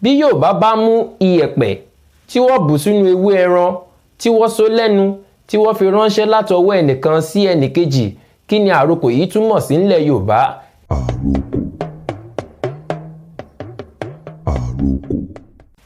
Bí Yorùbá bá mú iyẹ̀pẹ̀ tí wọ́n bù sínú ewé ẹran tí wọ́n so lẹ́nu, tí wọ́n fi ránṣẹ́ látọwọ́ ẹnìkan sí ẹnìkejì, kí ni àrokò yìí túmọ̀ sí ńlẹ̀ Yorùbá? Àrokò. Àrokò.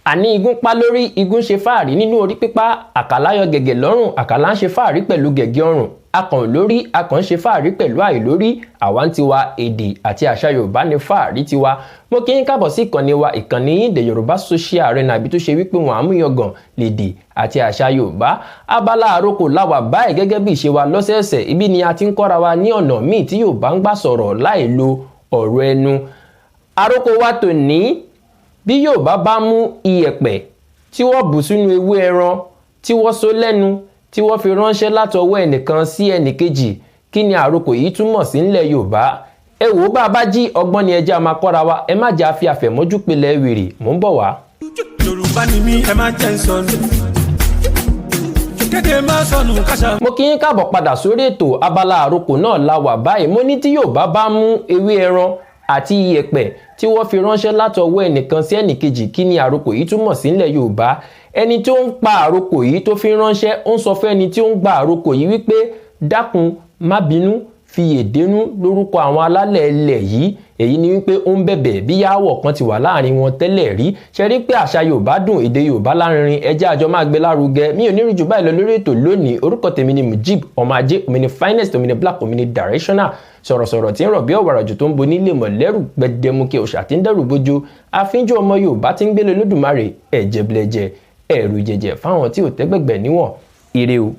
Àní igún pa lórí, igún ṣe fáàrí nínú orí pípá. Àkàlà yọ gẹ̀gẹ̀ lọ́rùn, àkàlà ń ṣe fáàrí pẹ̀lú gẹ̀gẹ̀ ọrùn. Akàn lórí, akàn ń ṣe fáàrí pẹ̀lú àìlórí. Àwa ń tiwa, èdè àti àṣà Yorùbá ní fáàrí tiwa. Mo kí yín káàbọ̀ sí ìkànnì wa, ìkànnì yín, The Yorùbá Social Arena, àbí tó ṣe wípé wọn àmúyangàn lèdè àti àṣà Yorùbá. Abala àrokò láwà báyìí gẹ́gẹ́ bí ìṣe wa lọ́sẹ̀ẹ̀sẹ̀. Ibi ni a ti ń kọ́ra wa ní ọ̀nà míì tí Yorùbá ń gbà sọ̀rọ̀ láì lo ọ̀rọ̀ ẹnu. Àrokò wa tòní: bí Yorùbá bá mú iyẹ̀pẹ̀ tí wọ́n bù sínú ewé ẹran tí wọ́n so lẹ́nu, tí wọ́n fi ránṣẹ́ látọwọ́ ẹnìkan sí ẹnìkejì, kí ni àrokò yìí túmọ̀ sí ńlẹ̀ Yorùbá? Ẹ wò ó, bá a bá jí ọgbọ́n ni ẹjẹ́ a máa kọ́ra wa. Ẹ má jẹ́ àfi àfẹ̀mọ́jú pilẹ̀ wèrè. Mò ń bọ̀ wá. Yorùbá ni mí, ẹ má jẹ́ ń sọnù, kéde má sọnù káṣá. Mo kí yín káàbọ̀ padà sórí ètò. Abala àrokò náà la wà báyìí. Mo ní tí Yorùbá bá mú ewé ẹran àti iyẹ̀pẹ̀ tí wọ́n fi ránṣẹ́ látọwọ́ ẹnìkan sí ẹnìkejì, kí ni àrokò yìí túmọ̀ sí ńlẹ̀ Yorùbá? Ẹni tó ń pa àrokò yìí tó fi ránṣẹ́, ó ń sọ fún ẹni tí ó ń gba àrokò yìí wípé, dákun, má bínú, fi èdénú lórúkọ àwọn alálẹ̀ ilẹ̀ yìí. Èyí ni wípé ó ń bẹ̀bẹ̀ bí yáwọ̀ kan ti wà láàrin wọn tẹ́lẹ̀ rí. Ṣe rí pé àṣà Yorùbá dùn, èdè Yorùbá lárinrin? Ẹjẹ́ àjọ máa gbé lárugẹ. Mi ò ní rí jù báyìí lọ lórí ètò lónìí. Orúkọ tèmi ni Mujib ọmọ ajé, òmìnir finest, òmìnir black, òmìnir directional, sọ̀rọ̀sọ̀rọ̀ tí ń rọ̀ bí ọ̀wàrà jù, tó ń bo nílé mọ̀lẹ́rù gbẹdẹmukẹ, òṣà tí ń dẹ́rù bójó, àfínjú ọmọ Yorùbá tí ń gbélé Lódùmarè, ẹ̀jẹ̀blẹ̀jẹ̀, ẹ̀rù jẹ̀jẹ̀ fáwọn tí ò tẹ́gbẹ̀gbẹ̀ níwọ̀n. Ire o.